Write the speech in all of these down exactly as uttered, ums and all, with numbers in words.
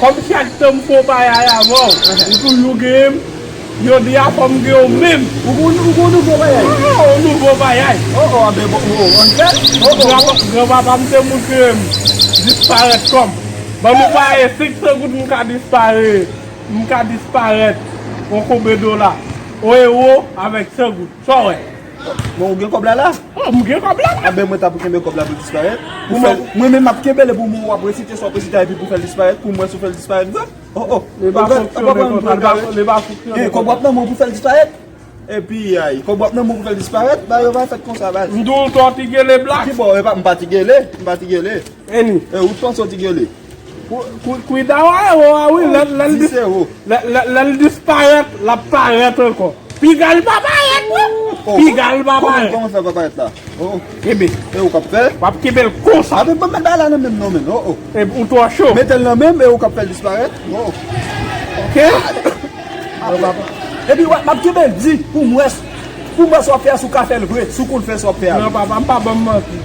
Kòm chak tan m fè yon bagay avè w, ou toujou genyen m. Jodi a fò m gen w menm. Ou gon, ou gon nouvo bagay? Oh, yon nouvo bagay. Oh, oh, a ben bon, oh, ann fè l. Oh, oh. Granpa-, granpapa m te montre m disparèt kòb. Ban m yon bagay senk san goud, m ka disparèt. M ka disparèt. Yon konbe dola. Yon ewo avèk san goud. Sa w wè? Bon, ou gen kòb la la? Oh, m gen kòb la la. A ben, mwen ta pou kenbe kòb la pou disparèt. Pou mwen, mwen menm, m ap kenbe l pou mwen, w ap resite sa w ap resite a, epi pou fè l disparèt, pou mwen, si w fè l disparèt vre. Oh, oh. Li pa fonksyone konsa, li pa, li pa fonksyone konsa. Eh, kòb w ap nan men w pou fè l disparèt? Epi, ay, kòb w ap nan men w pou fè l disparèt? Bagay yo pa fèt konsa, baz. M di w, ou twò ti gele, Black. Ki bò, e pa, m pa ti gele, m pa ti gele. Eni. E, ou t panse w ti gele? Kou-, kou-, kwida w a ewo a, wi, lè, lè l dis-, lè, lè, lè l disparèt, l ap parèt ankò. Piga l pa parèt, non. Oh, piga l pa parèt. Kòman, kòman fè pa parèt la? Oh, oh. Kenbe. E ou k ap fè? W ap kenbe l konsa. A, men ban m met bagay la nan men m non, men. Oh, oh. E ou twò cho. Mete l nan men m, e ou k ap fè l disparèt. Oh, oh. Oke? Epi, w ap, m ap kenbe l di, pou m wè, pou m wè sa w ap fè a, si w ka fè l vre, si w konn fè sa w ap fè a. Non, papa, m pa ban m manti.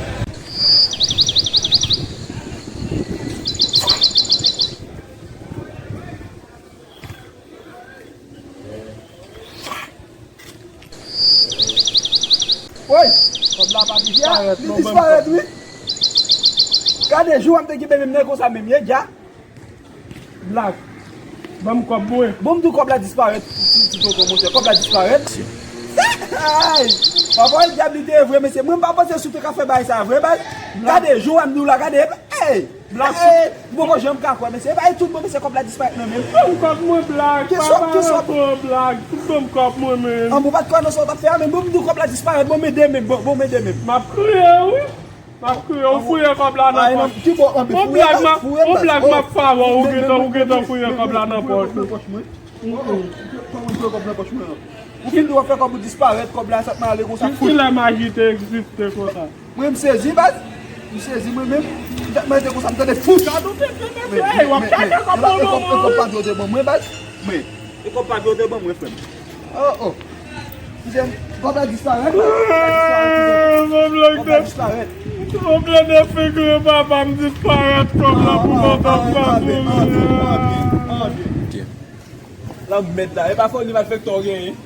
Woy! Kòb la pa disparèt, non, ban m kòb. Li disparèt, wi. Gade, jou a m te kenbe menm nan konsa menm, ye, dja. Black. Ban m kòb mwen. Bon, m di w kòb la disparèt. Ti, ti tonton, monchè, kòb la disparèt. Ay! Papa, dyab li te ye vre, mesye. Mwen, m pa panse si w te ka fè bagay sa vre, baz. Gade, jou a m di w la, gade. Ey! Black. Ey! M poko janm ka kwè, mesye. E pa e tout bon, mesye, kòb la disparèt nan men m. Ban m kòb mwen, Black. Papa, pran, Black. Ban m kòb mwen, men. An, bon, pa t kwè nan sa w t ap fè a, men bon, m di w kòb la disparèt. Bon, m ede menm. Bon, bon, m ede menm. M ap kriye, wi. M ap kriye, ou fouye kòb la nan pòch. Ki bò, anbe, fouye nan, fouye nan. On Black, m ap fè avè w, ou gentan, ou gentan fouye kòb la nan pòch ou. Kòman fouye kòb nan pòch mwen an? Ou fin di w ap fè kòb ou disparèt, kòb la sa t mal ale konsa. Ki lè maji te egziste konsa? Mwen, m sezi, baz. M sezi, mwen menm. M tèt mwen te konsa, m tande fout. Gad ou te fè mesye, w ap chache kòb nan men w. E kòb pa vye w te ban mwen, baz. Men, e kòb pa vye w te ban mwen, frè m. Oh, oh. Kouzen, kòb la disparèt, baz. Kòb la disparèt, kouzen. Kòb la disparèt. Yon blende figi papa m disparèt kòb la pou kontan pa pou mwen. Lanmèd la, e pa fò ni malfektè w genyen.